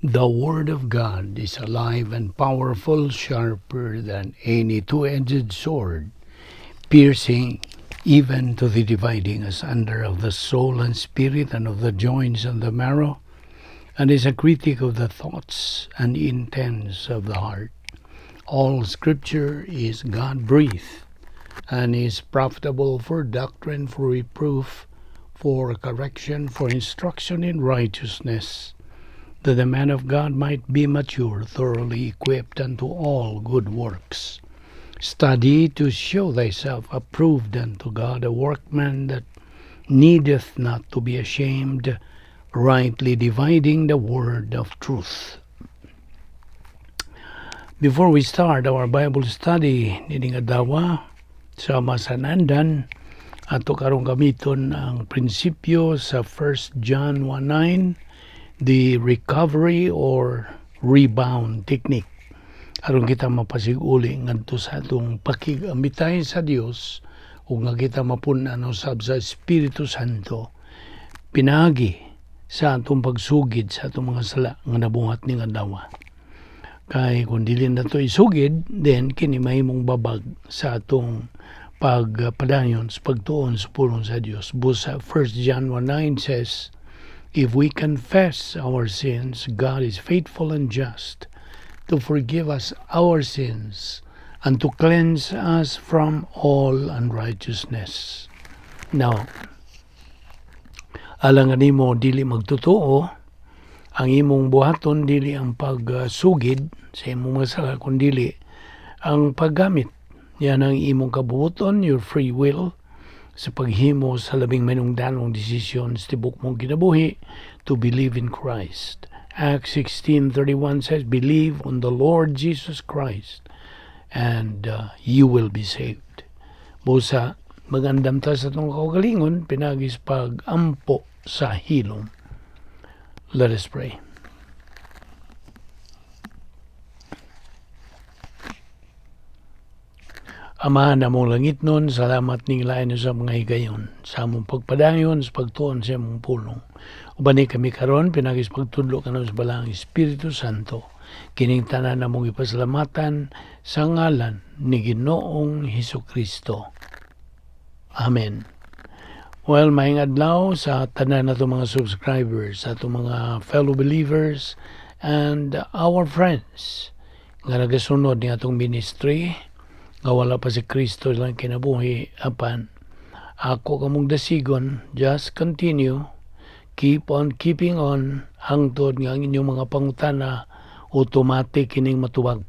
The Word of God is alive and powerful, sharper than any two-edged sword, piercing even to the dividing asunder of the soul and spirit and of the joints and the marrow, and is a critic of the thoughts and intents of the heart. All Scripture is God-breathed and is profitable for doctrine, for reproof, for correction, for instruction in righteousness, that the man of God might be mature, thoroughly equipped unto all good works. Study to show thyself approved unto God, a workman that needeth not to be ashamed, rightly dividing the word of truth. Before we start our Bible study nining adlaw sa masanandan, ato karong gamiton ang prinsipyo sa 1 John 1:9, the recovery or rebound technique, aron kita mapasiguli ngadto sa atong pakig-amitay sa Dios ug nga kita mapun-an usab sa Espiritu Santo pinaagi sa atong pagsugid sa atong mga sala nga nabuhat ning adlaw. Kay kung dili nato isugid, then kini mahimong babag sa atong pagpadayon sa pagtuon sa pulong sa Dios. Busa 1 John 1:9 says, "If we confess our sins, God is faithful and just to forgive us our sins and to cleanse us from all unrighteousness." Now, alang nimo dili magtotoo, ang imong buhaton dili ang pagsugid sa imong mga sala, kundi ang paggamit yan ang imong kabuoton, your free will, sa paghimo sa labing manungdanong desisyon sa tibok mong kinabuhi, to believe in Christ. Acts 16:31 says, "Believe on the Lord Jesus Christ and you will be saved." Busa, magandam ta sa atong kaugalingon, pinaagi sa pag-ampo sa hilom. Let us pray. Ama namong langitnon, salamat ning lain sa mga higayon sa among pagpadayon sa pagtuon sa imong pulong. Ubani kami karon pinaagi sa pagtudlo kanamo sa Balaang Espiritu Santo. Kining tanan namong ipasalamatan sa ngalan ni Ginoong Hesus Kristo. Amen. Well, maayong adlaw sa tanan nato mga subscribers, sa atong mga fellow believers and our friends nga nagasunod ni atong ministry nga wala pa si Kristo lang kinabuhi, apan ako kamong dasigon, just continue, keep on keeping on hangtod nga ang inyong mga pangutana automatic kining matubag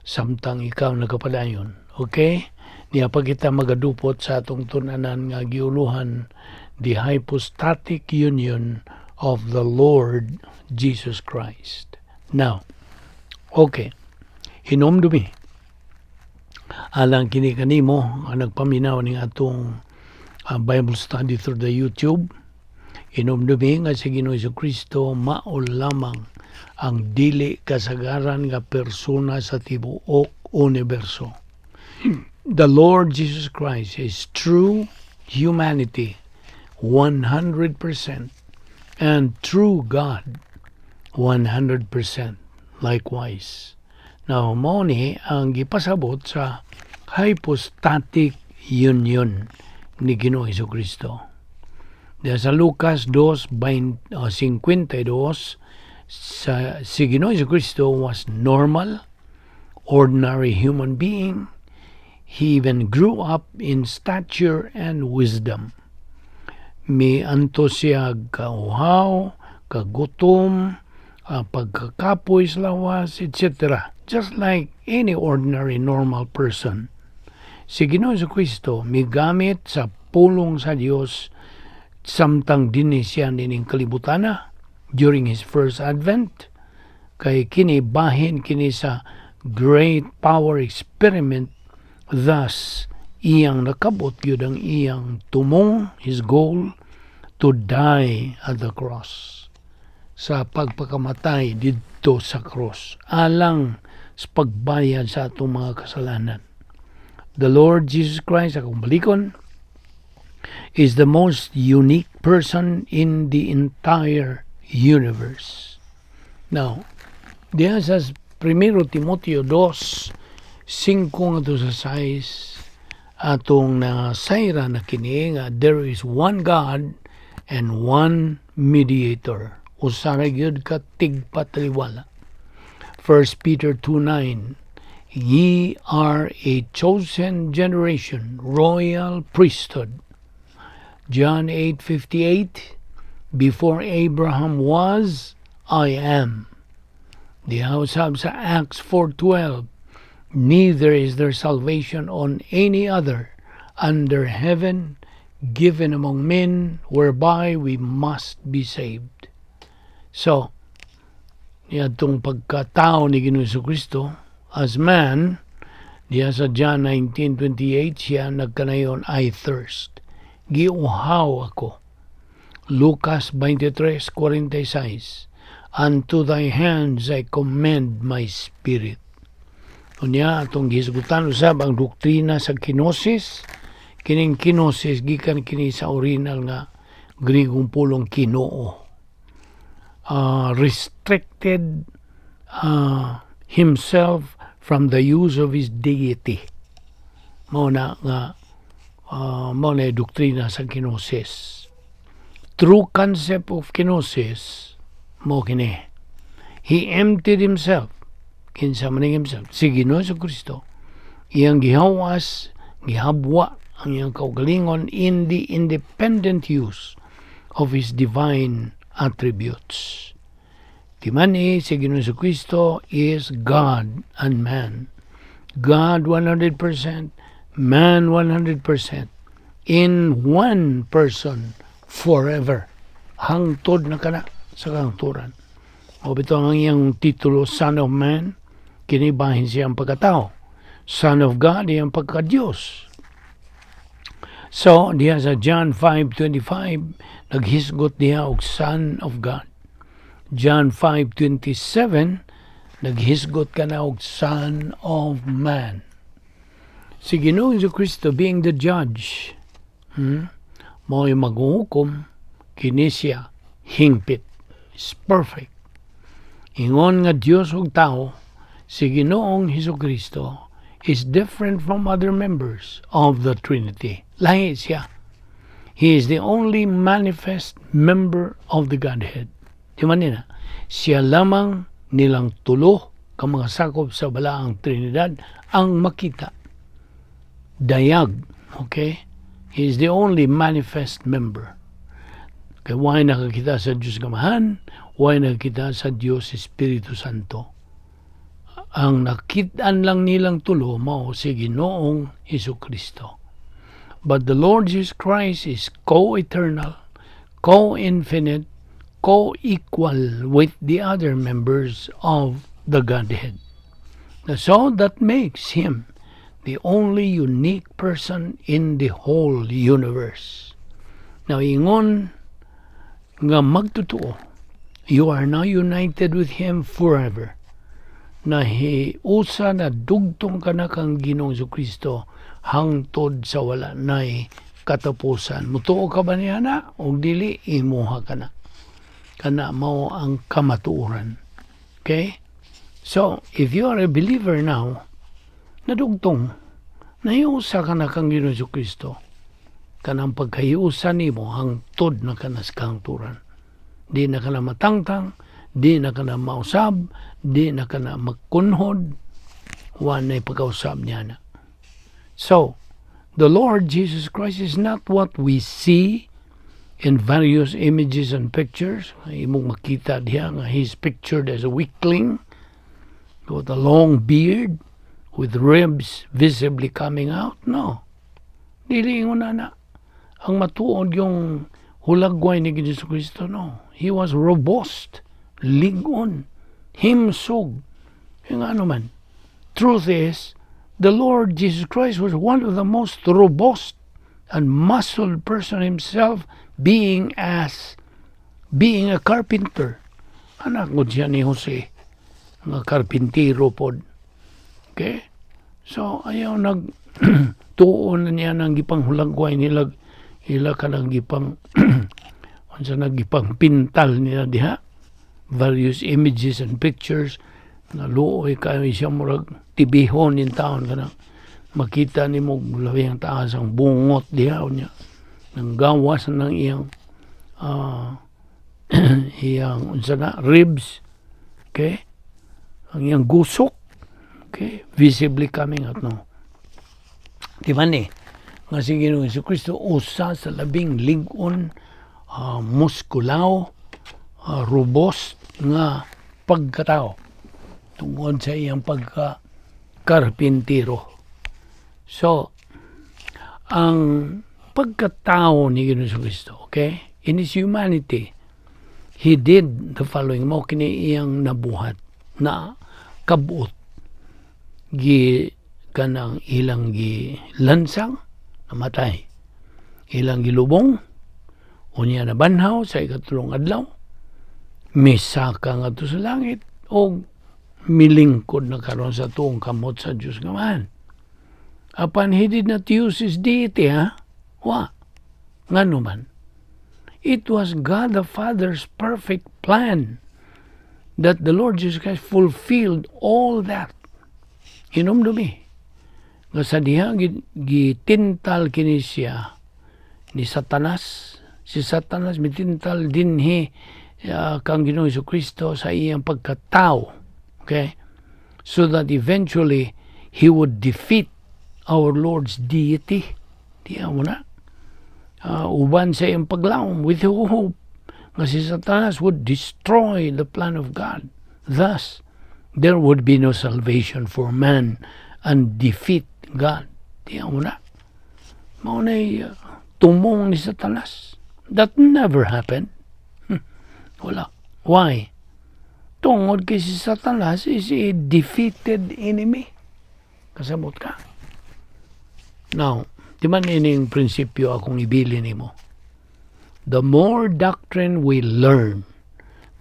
samtang ikaw nagapadayon. Okay? Niya pa kita magadupot sa atong tun-anan nga giuluhan the hypostatic union of the Lord Jesus Christ. Now, okay. Hinomdumi, alang kini kanimo ang nagpaminaw ning atong Bible study through the YouTube, hinumdumi nga si Ginoo Kristo mao lamang ang dili kasagaran nga persona sa tibuok universo. The Lord Jesus Christ is true humanity 100% and true God 100% likewise. Now, mao ni ang gipasabot sa hypostatic union ni Ginoo Kristo. Diya sa Lucas 2:52, sa si Ginoo Kristo was normal, ordinary human being. He even grew up in stature and wisdom. Miantos siya kauhaw, kagutom, pagkakapoy sa lawas, etc. Just like any ordinary normal person. Si Ginoo Kristo migamit sa pulong sa Dios samtang dinhi siya nining kalibutana during his first advent, kay kini bahin kini sa great power experiment. Thus iyang nakabot gyud ang iyang tumong, his goal to die at the cross, sa pagpakamatay didto sa cross alang sa pagbayad sa atong mga kasalanan. The Lord Jesus Christ, akong balikon, is the most unique person in the entire universe. Now, diha sa Primero Timoteo 2, 5 ngadto sa 6, atong nasayra na kini nga there is one God and one mediator. Usa ra gyud ka tigpataliwala. 1 Peter 2:9, "Ye are a chosen generation, royal priesthood." John 8:58, "Before Abraham was, I am." Diha usab sa Acts 4:12, "Neither is there salvation on any other under heaven given among men whereby we must be saved." So, niadtong pagkatao ni Ginoong Kristo as man, diha sa John 19:28 siya nagkanayon, "I thirst." Giuhaw ako. Lucas 23:46, "Unto thy hands I commend my spirit." Unya atong gihisgutan usab ang doktrina sa kenosis. Kining kenosis gikan kini sa original nga Grigong pulong kinoo. Restricted himself from the use of his deity. Mao na nga mao na doktrina sa kenosis. True concept of kenosis mao kini. He emptied himself. Kinsa man himself? Si Ginoo Kristo. Iyang gihawas, gihabwa ang iyang kaugalingon in the independent use of his divine attributes. Timani si Ginoo Kristo is God and man. God 100%, man 100%, in one person forever. Hangtod na kana sa kahangturan. O bitaw ang iyang titulo, Son of Man, kini bahin siya ang pagkatao. Son of God, iyang pagka-Diyos. So, diha sa John 5:25, naghisgot diha og Son of God. John 5:27, naghisgot ka na og Son of Man. Si Ginoong Kristo being the judge, mao'y maghuhukom, kini siya hingpit. Is perfect. Ingon nga Dios ug tao, si Ginoong Hesus Kristo is different from other members of the Trinity. Lahi siya. He is the only manifest member of the Godhead. Di man nina, siya lamang nilang tulo ka mga sakop sa balaang Trinidad ang makita. Dayag, okay? He is the only manifest member. Kay way nakakita sa Diyos Amahan, way nakakita sa Diyos Espiritu Santo. Ang nakitaan lang nilang tulo mao si Ginoong Hesus Kristo. But the Lord Jesus Christ is co-eternal, co-infinite, co-equal with the other members of the Godhead. So that makes him the only unique person in the whole universe. Now, ingon nga magtotoo, you are now united with him forever. Nahiusa na dugtong ka na kang Ginoong Kristo hangtod sa wala nay katapusan. Mutuo ka ba niya na? O dili, imuha ka na. Kana mao ang kamatuoran. Okay? So, if you are a believer now, nadugtong, nahiusa ka na kang Ginoong Kristo. Kanang pagkahiusa nimo hangtod na ka na sa kahangturan. Di na ka na matangtang, di na ka na mausab, di na ka na magkunhod, wa na'y pagkausab niya na. So, the Lord Jesus Christ is not what we see in various images and pictures. Imong makita diha nga he's pictured as a weakling with a long beard with ribs visibly coming out. No. Dili ingon na na. Ang matuod yung hulagway ni Jesu Kristo, no. He was robust, lig-on, himsog. Yung ano man. Truth is, the Lord Jesus Christ was one of the most robust and muscled person himself, being a carpenter. Anak mo siya ni Jose, nga karpintero pod. Okay? So, ayaw nag tuon na niya ng gipang hulagway nila, ila ka ng gipang unsa na gipang pintal nila diha. Various images and pictures na luoy kayo siya, murag tibihon in taon kana makita nimo, labi ang taas ang bungot diha niya nang gawas ng iyang unsa na, ribs, okay, ang iyang gusok, okay, visibly coming out, no? Di ba ni nga si Ginoong Kristo usa sa labing lig-on, muskulaw, robust nga pagkatao tungod sa iyang pagka karpintero. So, ang pagkatao ni Ginoong Kristo, okay? In his humanity, he did the following. Mao kini iyang nabuhat na kabuot. Gi kanang ilang gi lansang, namatay. Ilang gilubong, unya nabanhaw sa ikatulong adlaw, misaka ngadto sa langit, o milingkod na karon sa tuong kamot sa Diyos nga Amahan. Apan he did not use his deity, ha? Wa. Ngano man? It was God the Father's perfect plan that the Lord Jesus Christ fulfilled all that. Hinumdumi nga sa diha gitintal kini siya ni Satanas. Si Satanas mitintal dinhi kang Ginoong Kristo sa iyang pagkatao. Okay? So that eventually he would defeat our Lord's deity. Diya mo na. Uban sa iyang paglaom with hope nga si Satanas would destroy the plan of God. Thus, there would be no salvation for man and defeat God. Diya mo na. Mao na'y tumong ni Satanas. That never happened. Wala. Why? Tungod kay si Satanas is a defeated enemy. Kasabot ka? Now, di man ining prinsipyo akong ibili nimo? The more doctrine we learn,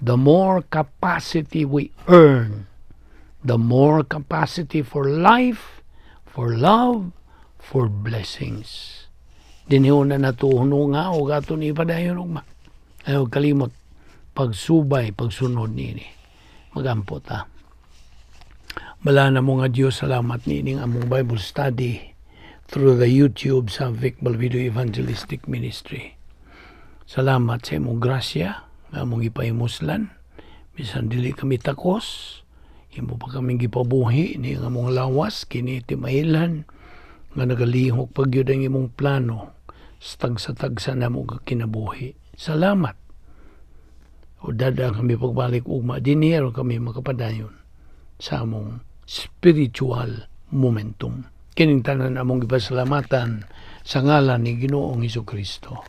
the more capacity we earn, the more capacity for life, for love, for blessings. Dinhi na natuhuno nga o ato ni ipadayon ugma. Ayaw kalimot pagsubay, pagsunod nini. Magampo ta. Balaan namo nga Diyos, salamat niining among Bible study through the YouTube sa Vic Balbido Evangelistic Ministry. Salamat sa imong grasya nga among gipahimuslan. Bisan dili kami takos, imo pa kaming gipabuhi ni ang among lawas kini timailhan nga nagalihok pa gyud ang imong plano sa tagsa-tagsa namo nga kinabuhi. Salamat. O dada kami pagbalik ugma dinhi aron kami makapadayon sa among spiritual momentum. Kining tanan among gipasalamatan sa ngalan ni Ginoong Hesus Kristo.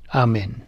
Amen.